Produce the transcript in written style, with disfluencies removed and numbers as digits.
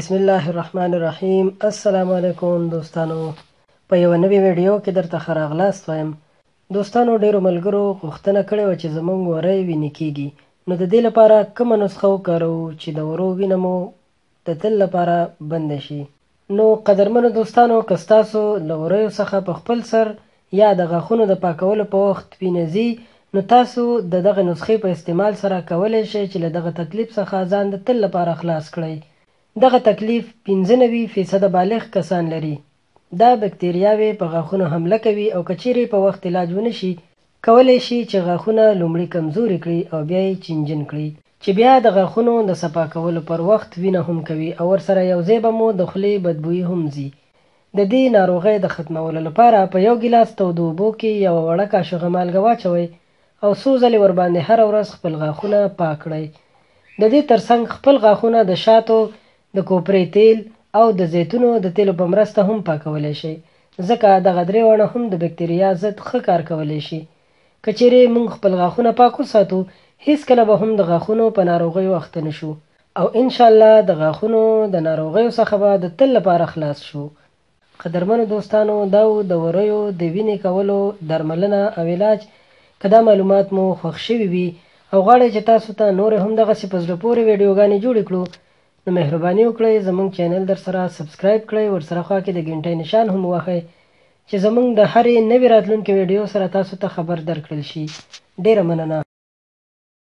بسم الله الرحمن الرحیم. السلام علیکم دوستانو، په یوه نوې ویډیو کې درته ښه راغلاست وایم. دوستانو، ډېرو ملګرو غوښتنه کړې وه چې زموږ ورۍ وینې کیږي، نو د دې لپاره کومه نسخه وکاروو چې د ورو وینه مو د تل لپاره بنده شي. نو قدرمنو دوستانو، که ستاسو له وریو څخه په خپل سر یا د غاښونو د پاکولو په وخت وینه ځي، نو تاسو د دغه نسخې په استعمال سره کولی شئ چې له دغه تکلیف څخه ځان د تل لپاره خلاص کړئ. دغه تکلیف 95% بالغ کسان لري. دا بکتریاوې په غاښونو حمله کوي او که چیرې په وخت علاج ونه شي، کولی شي چې غاښونه لومړي کمزوري کړي او بیا یې چینجن کړي، چې بیا د غاښونو د صفا کولو پر وخت وینه هم کوي او ورسره یو ځای به مو د خولې بدبویي هم ځي. د دې ناروغۍ د ختمولو لپاره په یو ګیلاس تودو اوبو کې یوه وړه کاشوغه مالګه واچوئ او څو ځلې ورباندې هره ورځ خپل غاښونه پاک کړئ. د دې ترڅنګ خپل غاښونه د شاتو، د کوپرې تیل او د زیتونو د تیلو په مرسته هم پاکولی شئ، ځکه دغه درې واړه هم د بکتریا ضد ښه کار کولی شي. که چیرې موږ خپل غاښونه پاک وساتو، هیڅکله به هم د غاښونو په ناروغیو اخته نه شو او انشاءالله د غاښونو د ناروغیو څخه به د تل لپاره خلاص شو. قدرمنو دوستانو، دا و د وریو د وینې کولو درملنه او علاج. که دا معلومات مو خوښ شوي وي او غواړئ چې تاسو ته نورې هم دغسې په زړه پورې ویډیوګانې جوړې کړو، نو مهرباني وکړئ زموږ چینل در سره subscribe کړئ، ورسره خوا کې د ګنټۍ نشان هم ووهئ چې زموږ د هرې نوې راتلونکې ویډیو سره تاسو ته خبر درکړل شي. ډېره مننه.